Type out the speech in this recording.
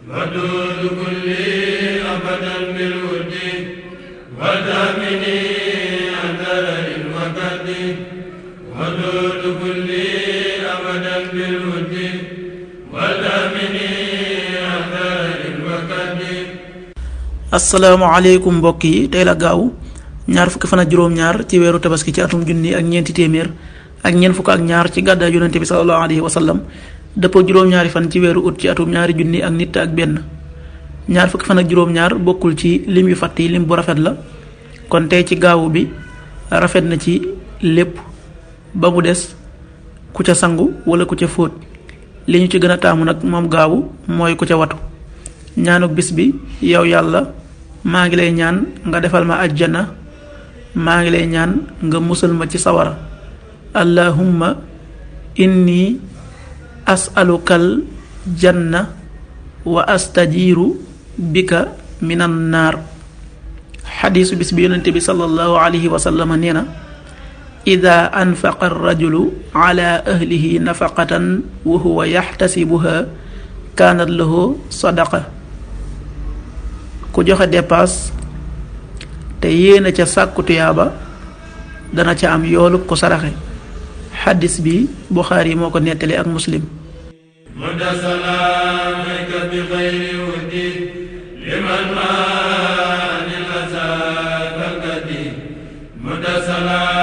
ودود كلي أبدا بالود ودامني عن درر وكد ودود كلي أبدا بالود ودامني عن درر وكد. asalaamaaleykum mbokk yi, tey la gaaw ñaar fukki fan ak juróom-ñaar ci weeru tabaski ci atum junni ak ñeenti téeméer ak ñeent fukk ak ñaar ci gàddaay yonente bi sallallahu alayhi wa sallam dëppoo juróom-ñaari fan ci weeru ut ci atum ñaari junni ak nit ak benn. ñaar fukki fan ak juróom-ñaar bokkul ci lim yu fàtt yi lim bu rafet la, kon tey ci gaawu bi rafet na ci lépp ba mu des ku ca sangu wala ku ca fóot. li ñu ci gën a taamu nag moom gaawu mooy ku ca watu. ñaanuk bis bi: yow yàlla, maa ngi lay ñaan nga defal ma ajjana, maa ngi lay ñaan nga musal ma ci sawara. allahumma inni as'alukal janna wa astajiru bika minan naar. xadiisu bis bi yonente bi sallallahu alayhi wa sallam nee na: ida anfaqa arrajulu ala ahlihi nafaqatan wa huwa yaxtasibuha kaanat lahu sadaqa. ku joxe dépasse te yéena ca sàkku tuyaaba dana ca am yoolu ko saraxe. xaddis bi Buxaari moo ko nettali ak Muslim. mudda salaamika bi xayri wudi liman maani la zaakal kadi mudda salaam